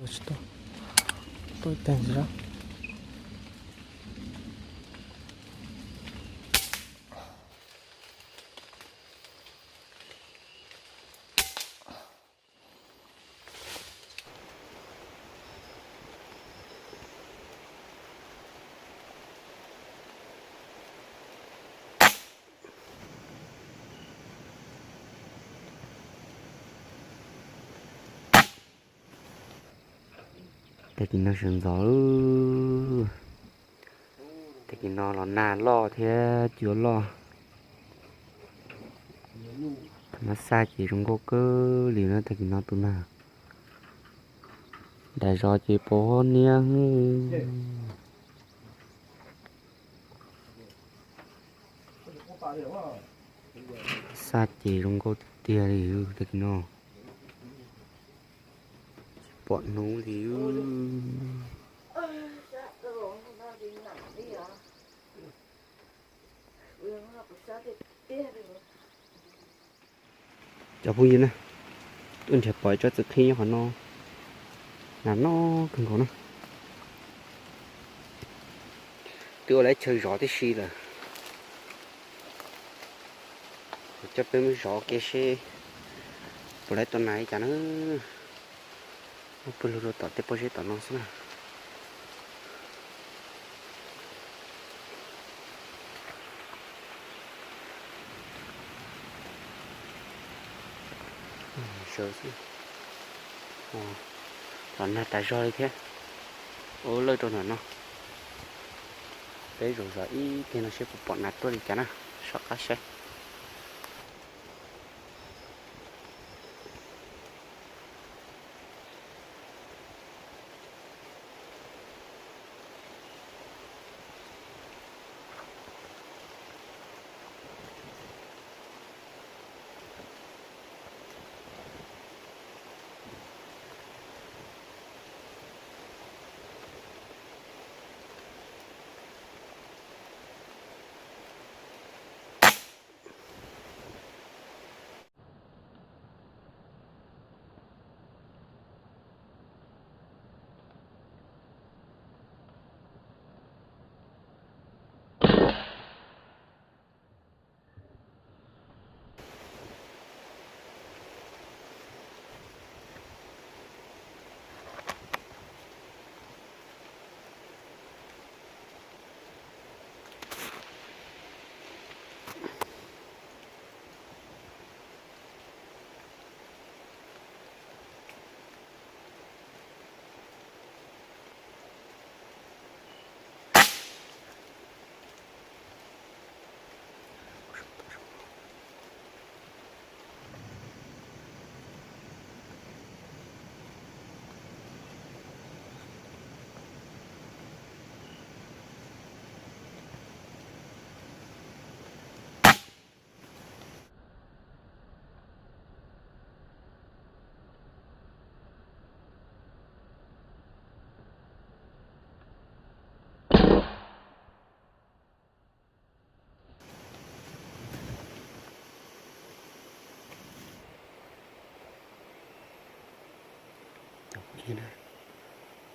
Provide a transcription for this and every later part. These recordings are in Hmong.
Tsis tau, tau ib teg ntxiv. Tag kis no sawv ntxov, tag kis no los nag loj thiab cua loj. Thaum no xaj ces zoo nkauj kawg li na, tag kis no tus nag. Nram zos ces pos niab. Xaj ces zoo nkauj tiag tiag li tag kis no. Tsis pom hnub li. Cov phooj ywg na, tuaj nrhiav pom ib tsob txiv qhib nyob qhov no, nag no kawg nkaus na. Twb ua lawv chaw zov tib si lawm. Kuv coj peb mus zov kiag seb puas lawv tau nag li cas na. Muab pw lug rau tom tej pob zeb tom no xwb na. Sawv xwb. Los nag tas zog li thiab. Ua lawj rau ntawm no. Peb zaum zov ib teg no seb puas pom nag tuaj li cas na, soj qab saib.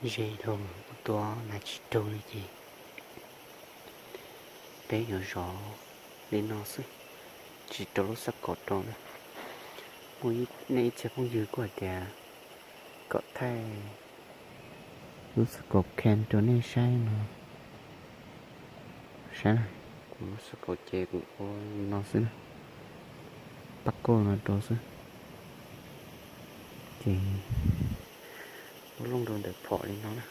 Ze dhau ua tua nag tsis raug li ces peb yuav zov li no xwb, tsis rau lub xab kaum rau na. Muaj nej ib txhia phooj ywg kuj hais tias kom thaij lub xab kaum cam rau nej saib no. Saib na, kuv lub xab kaum ces kuv ua li no xwb na, pab kauj no rau xwb, ces ua looj rau ntawm phom li no na.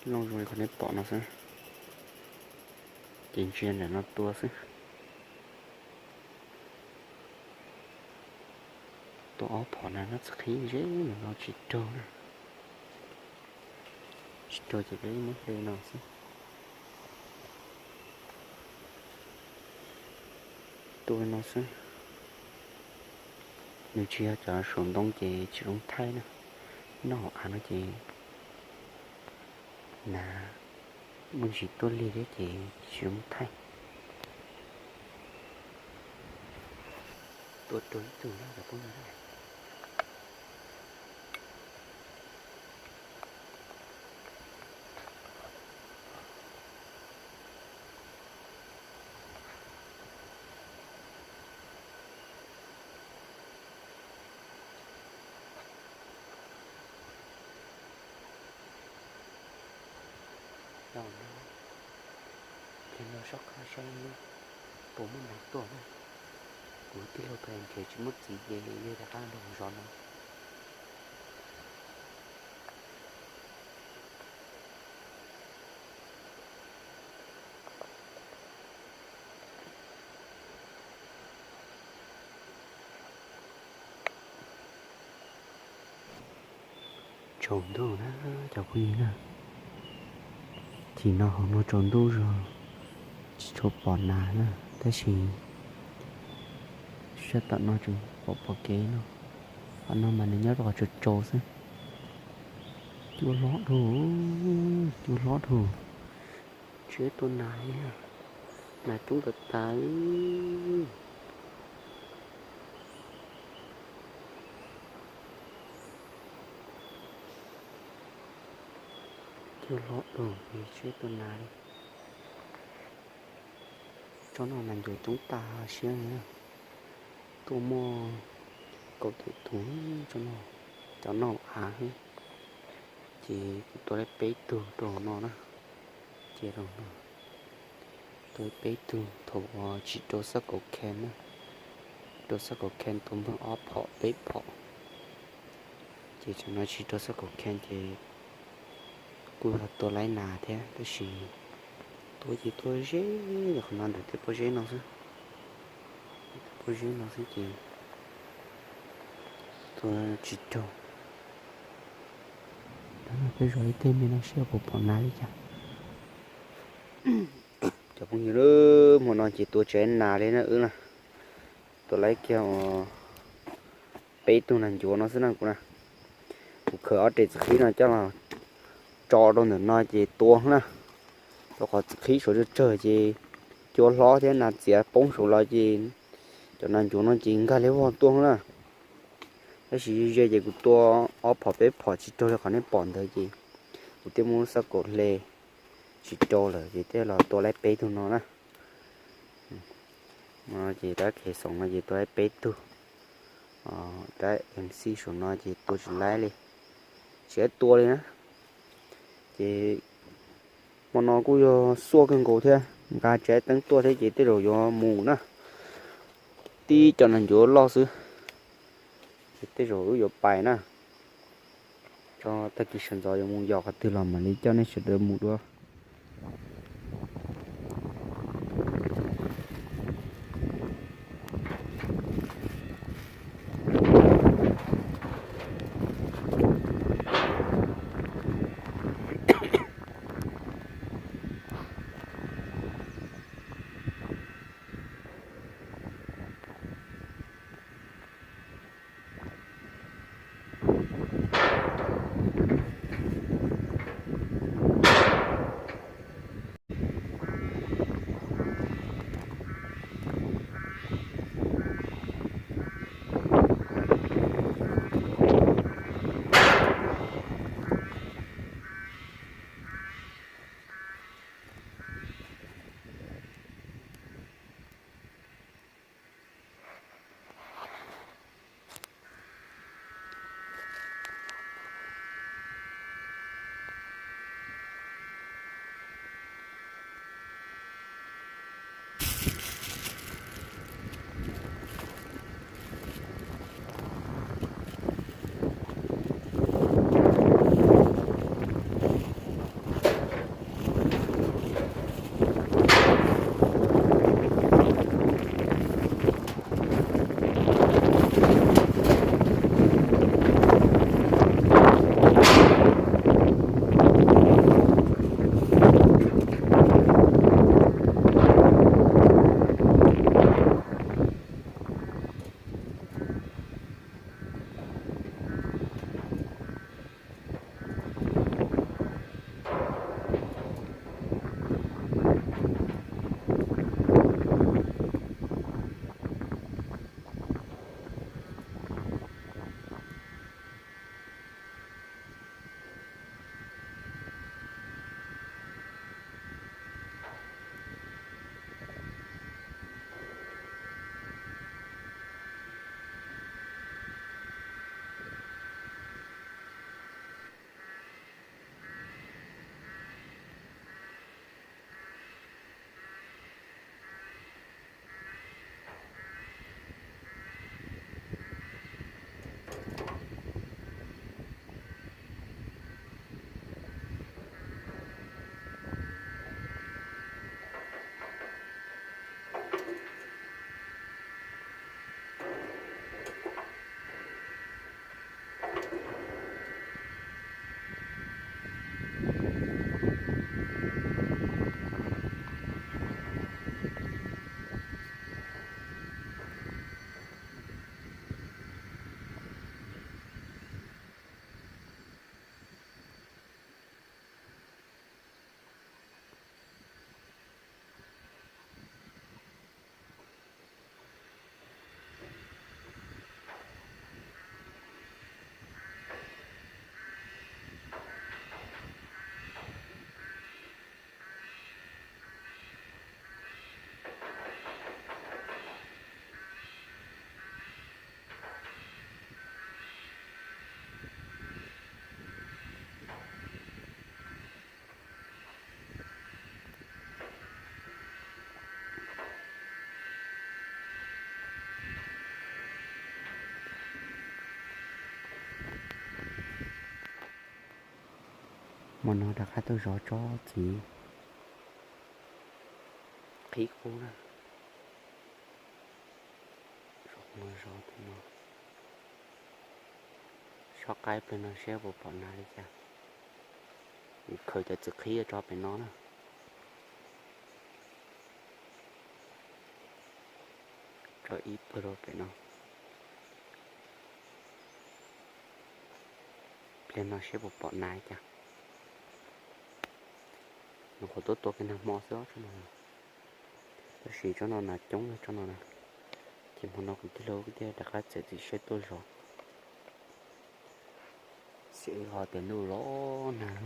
Looj zoo li qhov nej pom no xwb, ces ntsia ntawm no tua xwb. Tua ob phom na, nab txi qhib ze ntawm no tsis raug na. Tsis raug ces peb muab hle no xwb. Tua li no xwb. Nws tsis yog cov saum ntoo ces tsis zoo thaij na. Nyob hauv av no ces nag muaj ntsis tuaj lig thiab ces tsis zoo thaij. Tua rau ib tug na cov phooj ywg na. Zaum no, peb los soj qab saib puas muaj nas tuaj na. Kuv tij laug pem nrhiav tsis muaj txiv ces yog rov qab los zov no. Tsaus ntuj na cov phooj ywg na, tim no hauv no tsaus ntuj zog, tsis tshua pom nas na, tab sis sab tom no tseem pom pom kev no, qhov no mas nws nyob rau qhov tsaus tsaus xwb. Cua hlob dhau, cua hlob dhau, tsis tua nas li, nas coob tas tas. Cua hlob dhau, tsis tua nas li. Tsob no nas ncuav coob tas siab li. Tuaj muaj kaum tawm tug, cov no av xwb. Ces kuv tua tau peb tug rau no na. Ces rau no tua peb tug thaum uas tsis rau xab kaum khees na. Rau xab kaum khees tua npawg ob phom peb phom. Ces tam no tsis rau xab kaum khees ces kuj yog tua laib nas thiab tab sis tua ces tua ze, qhov no ntawm tej pob zeb no xwb. Pob zeb no xwb ces tua tsis raug. Peb zov ib teg me no seb puas pom nas li cas. Cov phooj ywg, hmo no ces tua tsis laib nas li na wb na. Tua laib kiag peb tug nas ncuav no xwb na kuv na. Kuv khaws ob rev txiv qhib no coj los tso rau ntawm no ces tua na. Rau qhov txiv qhib saud tsawg tsawg ces cua hlob thiab nas txiav poob saud los ces cov nas ncuav no ces nkag liab vog tuaj na. Tab sis ze ces kuv tua ob phom peb phom tsis raug li qhov nej pom ntawd ces kuv thiaj muab xab kaum hle tsis rau lawm ces thiaj los tua laib peb tug no na. Ces rab khev xoom no ces tua laib peb tug. Rab MC saum no ces tua tsis laib li, tsis laib tua li na. Ces hmo no kuj yog xuaj kawg nkaus thiab, nqa tsis laib teeb tuaj thiab ces tej zaum yuav mus na. Tib cov nas ncuav loj xwb, ces tej zaum wb yuav pais na. Tso tag kis sawv ntxov yuav mus yos qhov twg los mam li coj nej sawv daws mus dua. Hmo no rov qab tuaj zov tsob txiv qhib qub na. Zov no, zov no, sob qaib pliag no seb puas pom nas li cas. Kuv khaws cov txiv qhib tso pem no na. Tso ib pawg rau pem no. Pliag no seb puas pom nas li cas. Nyuam qhuav tuaj tua kiag nag hmo xwb tsob no, tab sis tsob no nas coob tsob no na. Ces hmo no kuv tij laug thiaj rov qab txiav txim siab tuaj zov. Xyov tias ntuj los nag.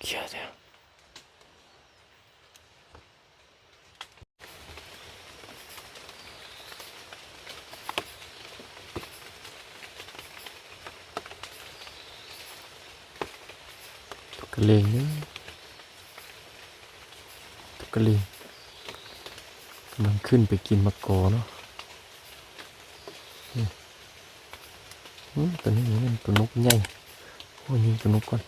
Khiav thiab. Tus kab li, tus kab li, มันขึ้นไปกินมะกอกเนาะ. Tus no, tus no nyaj, ua nyuag tus no koj.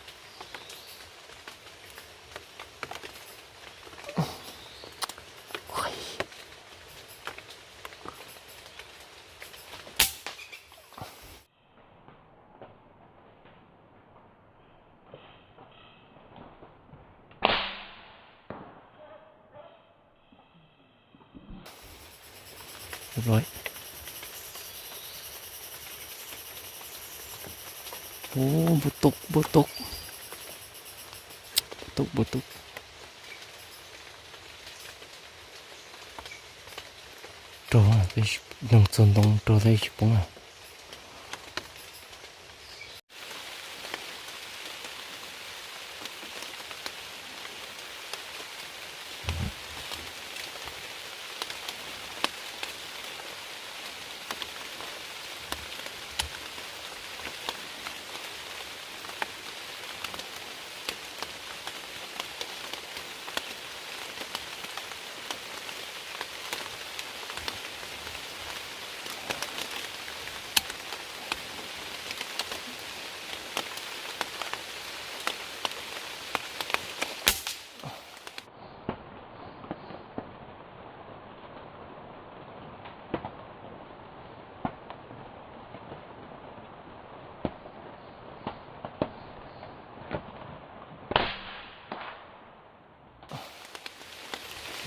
Npua tub, npua tub, npua tub, npua tub. Raug, nug txog ntoo raug tab sis tsis poob na.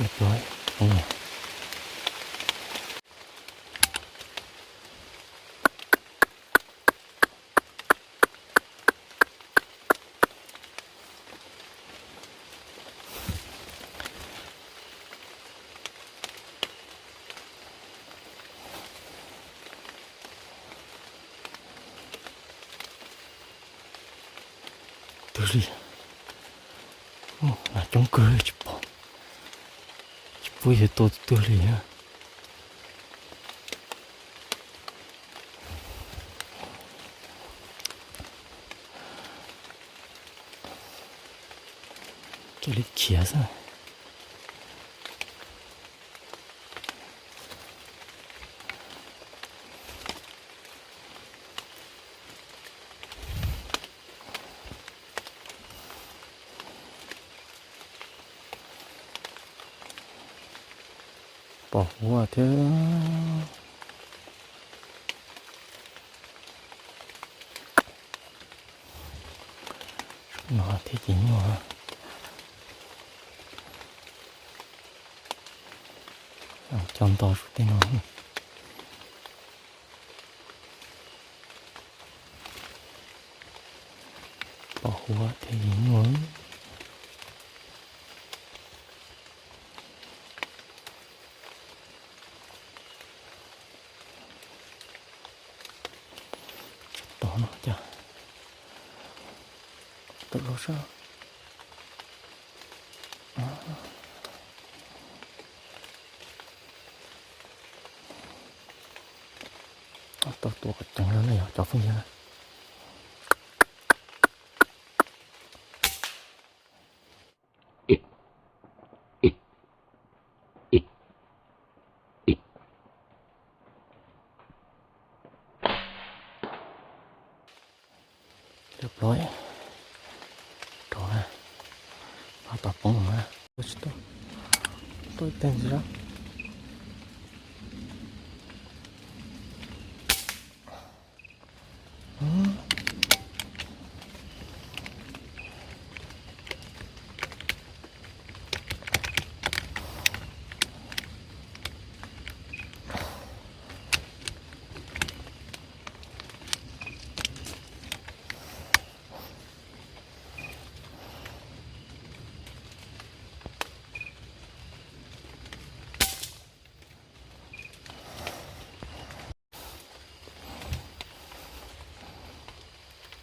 Ib plob poob. Twg li, nas coob kawg tsis pom, tsis pub yawg tua tus twg li na. Cia li khiav xwb. Pom huab thiab. No thiab ces nyuaj. Coj nto tej no. Pom huab thiab ces nyuaj. Tom no cas tawm los sab. Tau tua kom ceev lawm na yog cov phooj ywg na. Cov plob rau na, pab tom poob na, tsis tuaj, tuaj ib teg ntxiv lawm.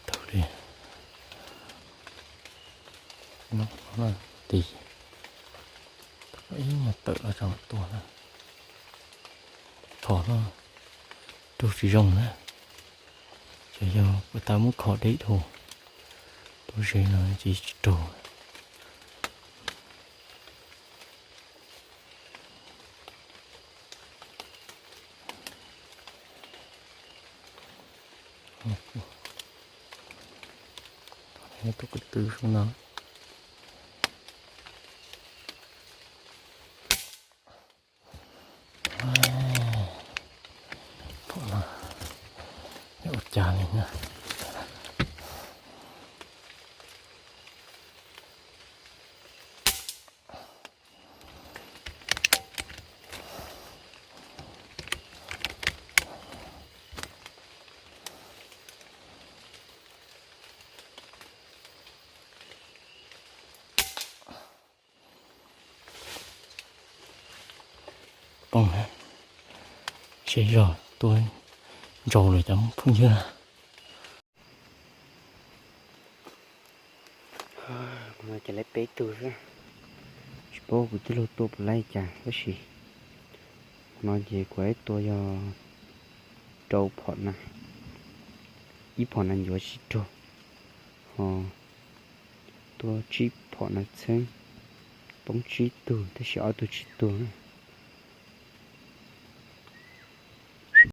Tau li, no tis, ib nyuag tawm los tso tua na. Phom no raug tsis zoo na, ces yog puas tas muab khom deb dhau, tua ze no ces tsis raug. Tus ko tw sub no. Ua cas li na. Poob na, siab zog tuaj ntsaus lawm cov phooj ywg. Qhov no ces lawv peb tug xwb, tsis paub kuv tij laug tua puas laib cas tab sis qhov no ces kuv ib tua yog rau phom na, ib phom na ncuav tsis raug, ho tua tsib phom na txheeb, poob tsib tug tab sis ob tug tsis tuag.